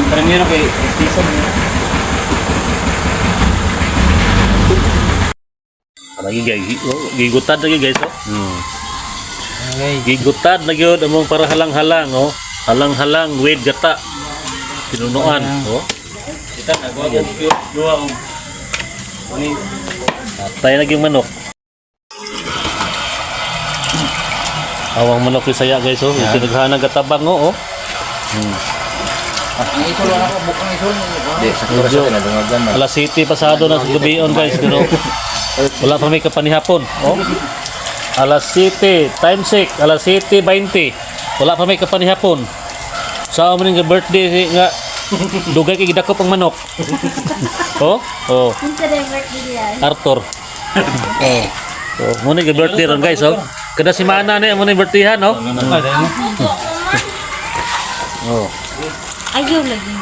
Premiere kay season. Lagi guys, oh, gigutad lagi guys oh. Okay. Gigutad na gyud among para halang-halang oh. Halang-halang with gata. Tinunuan oh. Kita nagwa ko duha og ani. Atay na gyud manok. Awang manok yung saya guys oh. Yung tinaghanang gatabang oh. Oh. Ang isol wala ko bukang isol. Di, sakto ra Medyo- sa tinadungagan man. Alas 7 pasado na sa gabi on guys pero wala pa may kapanihapon. Oh. Alas 7, time check, alas 7:20. Wala pa may kapanihapon. Sa amo ning birthday si nga dugay kay gidakop ang manok. Oh, oh, Unsa day birthday niya? Arthur. Eh. Oh, mo ni birthday ron guys oh. Kada semana ni mo ni birthdayhan oh. Oh. Ayaw lagi.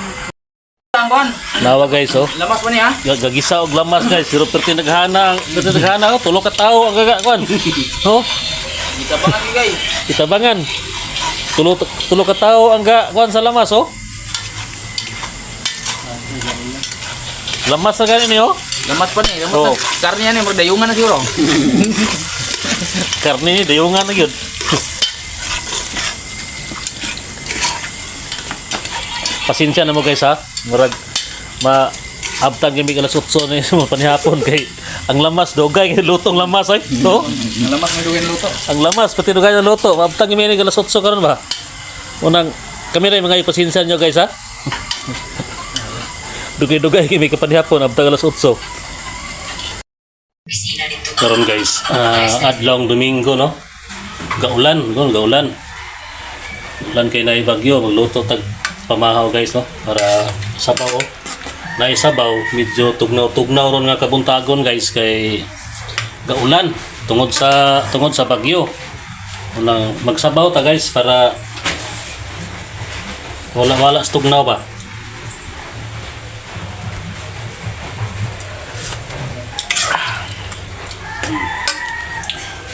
Ang kon. Nawa guys oh. Lamas pa niya. Gagisa og lamas guys, pero perti naghana, perti naghana oh, tulo ka tawo ang gaga kwan. Oh. Kita pa lagi guys. Itabangan. Tulo tulo ka tao ang ga kuan sa lamas oh. Lamas na gani ni oh. Lamas pa ni, lamas. Oh. Na. Karne yan eh, magdayungan na siguro. Karne ni dayungan na gyud. Pasensya na mo guys ha. Murag ma abtang gimi alas 8 na yung panihapon kay ang lamas dugay kay lutong lamas ay to. Ang lamas may dugay luto. Ang lamas pati dugay na luto. Abtang gimi ni alas 8 karon ba. Unang kami rin mga ipasensya nyo guys ha. Dugay-dugay kami kapanihapon abtang alas 8. Karon guys, adlong Domingo no. Gaulan, gol gaulan. Ulan kay naay bagyo, magluto tag pamahaw guys no para sabaw oh. Naay sabaw, medyo tugnaw-tugnaw ron nga kabuntagon guys kay gaulan tungod sa bagyo. Unang magsabaw ta guys para wala wala sa tugnaw ba.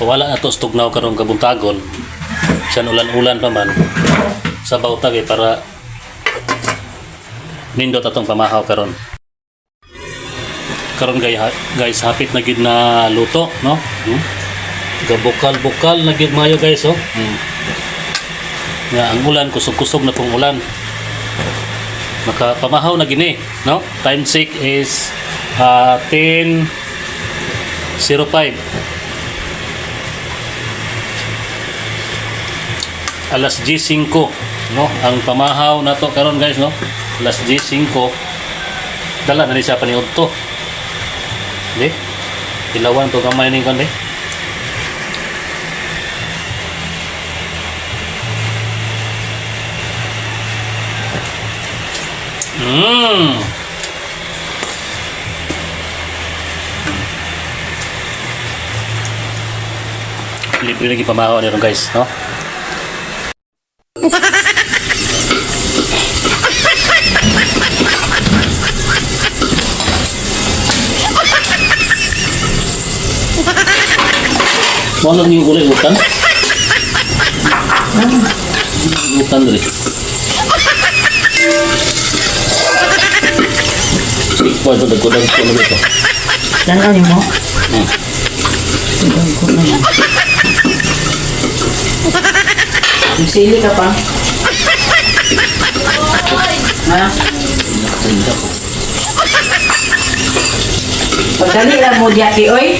Wala na to sa tugnaw karong kabuntagon. Siyan ulan-ulan pa man. Sabaw ta kay para nindot atong pamahaw karon. Karon guys, guys hapit na gid na luto, no? Hmm? Gabukal-bukal na gid mayo guys, oh. Nga ang ulan kusog-kusog na pong ulan. Makapamahaw na gini, no? Time check is 10:05. Alas 10:05, no? Ang pamahaw nato karon guys, no? Alas 10:05. Dala na ni siya paniudto. Di? Ilawan to gamay ning kon di. Libre lagi pamahaw ni ron guys, no? Mo lang yung kulay utan. Utan dali. Ikaw ito, dagko-dagko na dito. Tanaw ni mo? Hmm. Dagko na. Magsili ka pa. Ha? Pagdali lang mo diyaki, oy.